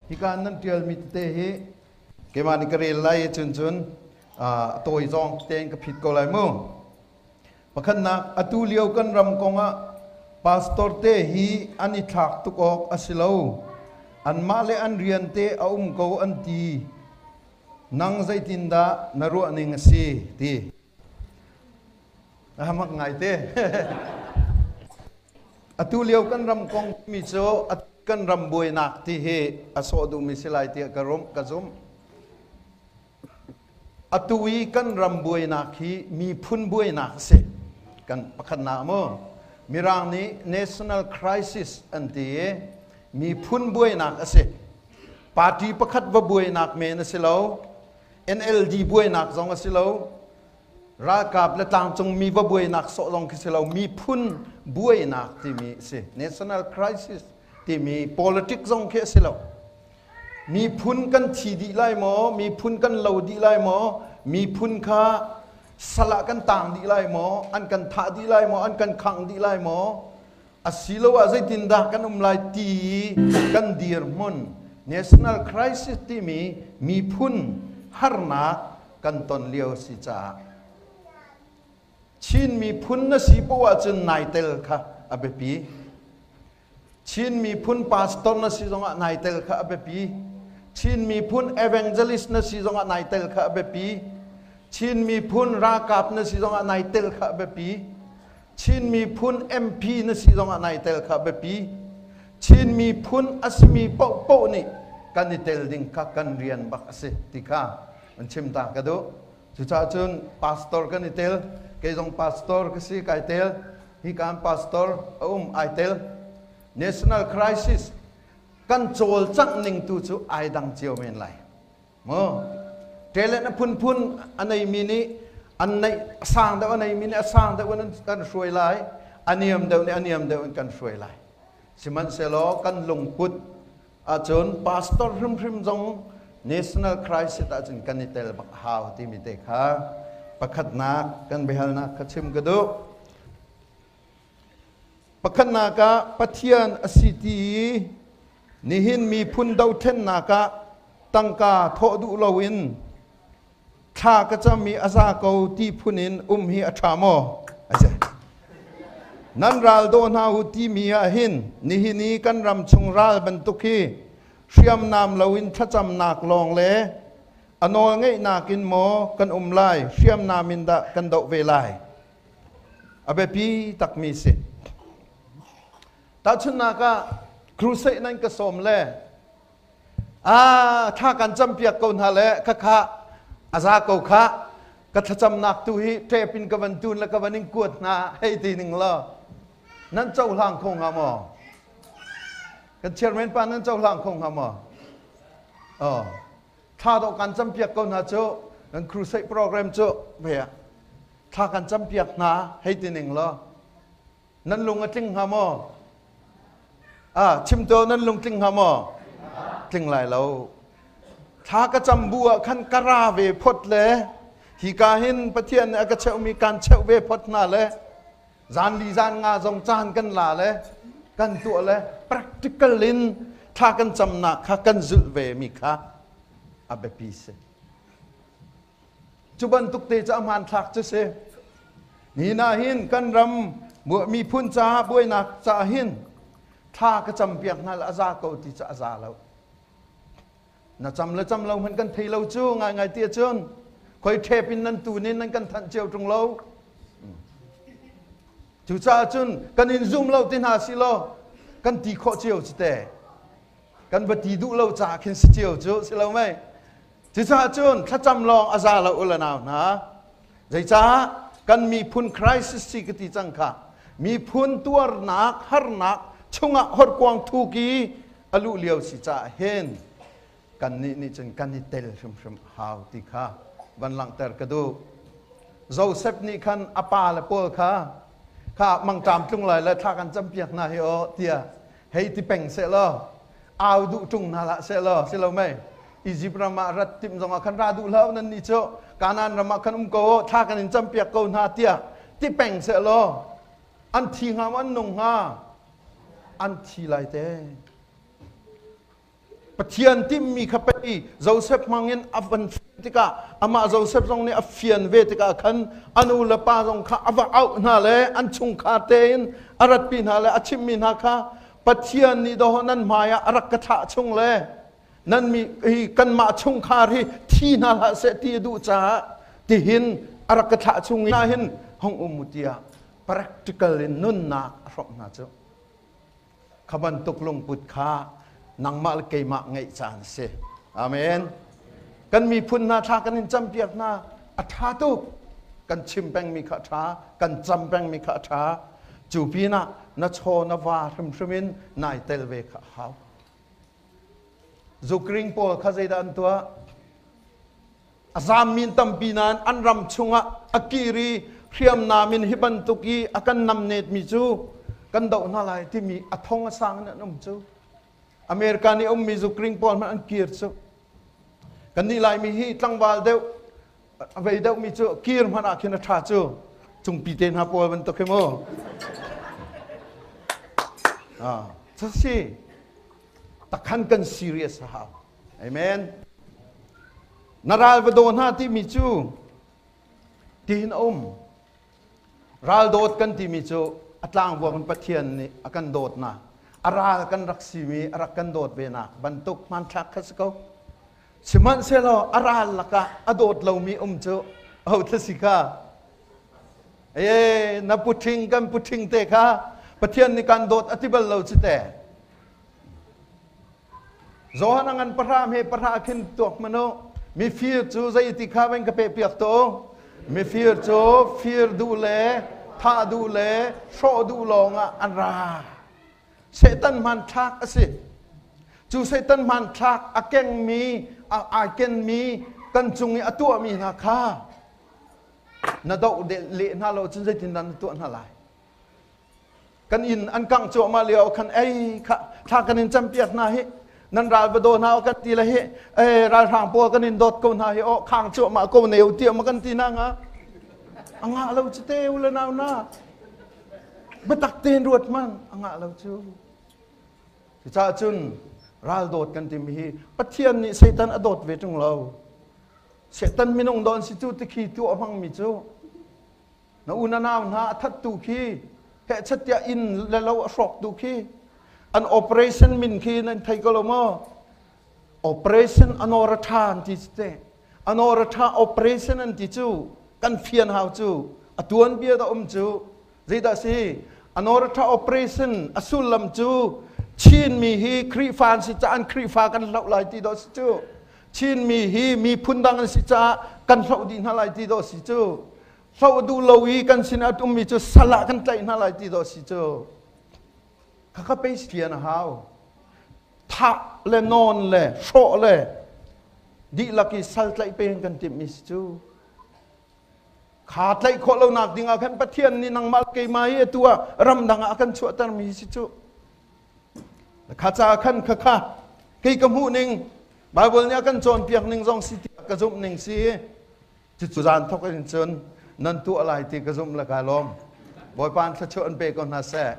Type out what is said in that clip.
Hika nan ṭialmi tete hi keimah nih ka rel lai i cun cun a tawi zawng tein ka phit ko lai mu. Pakhatnak, atu lio kan ram kongah pastor te hi an i thlak tuk awk a si lo. Anmah le an rian te a um ko an ti. Nang zeitindah na ruah ning a si ti. A mak ngai te. Atu lio kan ram kong mi cu kan ram buainak ti hi a sawh duhmi si lai tiah ka rum ka zumh. Atu i kan ram buainak hi miphun buainak a si. Kan pakhatnak mu. Mirang nih national crisis an ti i miphun buainak a si. Party pakhat va buainak men a si lo. NLD buainak zong a si lo. Ralkap le tlangcungmi va buainak sawh zong khi si lo. Miphun buainak timi a si. National crisis timi politics zong khi a si lo. Miphun kan thi dih lai maw? Miphun kan lo dih lai maw? Miphun kha sal ah kan tang dih lai maw? An kan thah dih lai maw? An kan khangh dih lai maw? Asiloah zeitindah kan um lai ti kan dirhmun national crisis timi miphun harnak kan ton lio si caah Chin miphun na si poah ahcun nai tel kha a biapi. Chin miphun pastor na si zongah nai tel kha a biapi. Chin miphun evangelist na si zongah nai tel kha a biapi. Chin miphun ralkap na si zongah nai tel kha a biapi. Chin miphun MP na si zongah nai tel kha biapi. Chin miphun a simi paohpaoh nih kan i tel ding kha kan rian bak a si ti kha an chim ta ka duh. Cucaah cun pastor kan i tel. Kei zong pastor ka si kai tel. Hi kan pastor a um ai tel. National crisis kan cawlcangh ning tu cu ai dang cio men lai. Mu talent a phunphun a neimi nih an neih sang deuh a neimi nih a sang deuh in kan hruai lai a niam deuh nih a niam deuh in kan hruai lai sihmanhsehlaw kan lungput ahcun pastor hrimhrim zong national crisis ahcun kan i tel bak hau timi te kha pakhatnak kan biahalnak kha chim ka duh Pakhatnak ah Pathian a si ti i nihin miphun dothlennak ah tangka thawh duh loin thla ka cam i a za ko ti phun in um hi a ṭha maw? A si. Nan ral daw hna u timi ah hin nihin i kan ram chung ral bantuk hi hriamnam loin thlacamnak lawng le a nawl ngeihnak in maw kan um lai hriamnam in dah kan doh ve lai? A biapi takmi si. Tahchunhnak ah crusade nan ka sawm le ah thla kan campiak ko hna le khakha a za ko kha ka thlacamnak tu hi ṭep in ka van tun le ka van in kuat hna hei ti ning law nan cohlang kho hnga maw? Kan chairman pa nan cohlang kho hnga maw? Oh. Thla dawh kan campiak ko hna cu kan crusade program cu ve thla kan campiak hna hei ti ning law nan lung a tling hnga maw ah chim to nan lung tling hnga maw tling lai lo thla ka cam bu ah khan ka ra ve phot le hi ka hin pathian nih a ka cheuhmi kan cheuh ve phot hna le zan li zan nga zong caan kan la le kan tuah le practical in thla kan camnak kha kan zulh ve mi kha a biapi si Cu bantuk te cu a hmanthlak cu si. Ni na hin kan ram miphun caah buainak caah hin thla ka campiak hna a za ko ti cu a za lo. Na cam le cam lo hmanh kan thei lo cu ngaingai ti ahcun khoi ṭhep in nan tun in nan kan thanh cio ṭung lo. Cucaah cun kan in zum lo ti hna si law kan ti khawh cio cu te. Kan va ti duh lo caah khin si cio cu si lo mei. Cucaah cun thlacam lawng a za lo u le nau hna. Zeicah kan miphun crisis si ka ti cang kha. Miphun tuarnak, harnak chungah horkuang thuk i a luh lio si caah hin kannih nih cun kan i tel hrimhrim hau ti kha van langhter ka duh. Joseph nih khan a pa le pawl kha kha mangṭam tlung lai le thla kan campiak hna hi aw tiah hei ti peng seh law au duh ṭung hna hlah seh law si lo mei Izipt ram ah rat timh zongah khan ra duh hlah nan nih cu Kanaan ram ah khan um ko u thla kan in campiak ko hna tiah ti peng seh law an thi hnga maw an nung hnga an thi lai te. Pathian timhmi kha pei Joseph hmangin a van fian tikah amah Joseph zong nih a fian ve tikah khan a nu le pa zong kha a va auh hna le an chungkhar tein a ratpi hna le a chimhmi hna kha Pathian nih dawh nan hmai ah a rak ka thlah chung le nan mi hi kanmah chungkhar hi thi hna hlah seh ti a duh caah tihin a rak ka thlah chung hna hin hong um u tiah practical in nunnak a hrawmh hna cu. Kha bantuk lungput kha nangmah le keimah ngeih caan a si. Amen. Kan miphun hna thla kan in campiak hna a ṭha tuk. Kan chim pengmi kha a ṭha, kan cam pengmi kha a ṭha. Cu pinah na chaw na va hrimhrim in nai tel ve kha a hau. Zukring pawl kha zeidah an tuah? A zaammi tampi nain an ram chungah a kir i hriamnam in hi bantuk i a kan namnetmi cu kan doh hna lai timi a thong a sang in an um cu. America nih ummi zukring pawl hmanh an kir cu. Kannih Laimi hi tlangval deuh a vei deuhmi cu kir hmanh ah khin a ṭha cu. Cungpi te hna pawl bantuk hi mu. Ah, si. Takhan kan serious a hau. Amen. Na ral va daw hna timi cu tihin a um. Ral dawt kan timi cu a tlangvuak in Pathian nih a kan dawtnak, a ral kan rak simi a rak kan dawt ve nak bantuk hmanthlak kha si ko. Sihmanhsehlaw a ral lakah a dawt lomi um cu ho thla si kha? Ee, na puṭhing kan puṭhing te kha Pathian nih kan dawt a ti bal lo cu te. Johan a ngan pahra hme pahra khin tuak hmanh u. Mifir cu zeiti kha ven ka peh piak to. Mifir cu fir duh le thah duh le hrawh duh lawng ah an ra. Satan hmanthlak a si. Cu Satan hmanthlak a kengmi, a ai kenmi, kan cung i a tuahmi hna kha na doh leh hna lo cun zeitindah na tuah hna lai? Kan inn an kangh cuahmah lio khan ei kha thla kan in campiak hna hi nan ral va daw hna kan ti le hi e ralhrang pawl kan in dawt ko hna hi aw khang cuahmah ko neu tiah ma kan ti na nga a ngah lo cu te u le nau na biatak tein ruat man a ngah lo cu cucaah cun ral dawt kan timi hi Pathian nih Satan a dawt ve ṭung lo. Satan minung don si cu tikhi tu a hmangmi cu Na u na nau hna a thattu khi hehchat tiah inn le lo a hrawktu khi an operation min khi nan thei ko lo maw? Operation Anoratha an ti te. Anoratha operation an ti cu kan fian hau cu a tuanbia da um cu zeidah si Anoratha operation a sullam cu Chinmi hi Khrihfa an si caah an Khrihfa kan hloh lai ti dawh si cu Chinmi hi miphun dang an si caah kan hloh dih hna lai ti dawh si cu hloh duh lo i kan sin a ummi cu sal ah kan tlaih hna lai ti dawh si cu khakha pei fian a hau thah le nawn le hrawh le dihlak i sal tlaih pe kan timhmi si cu kha tlaih khawh lo nak ding ah khan Pathian nih nangmah keimah hi atu ah ramdang ah a kan chuahtermi si cu kha ca khan khakha kei ka hmuh ning Bible nih a kan cawnpiak ning zong si tiah ka zumh ning si. Cucu zan thawk in cun nan tuah lai ti ka zumh le kai lawm. Bawipa thluachuah an pe ko hna seh.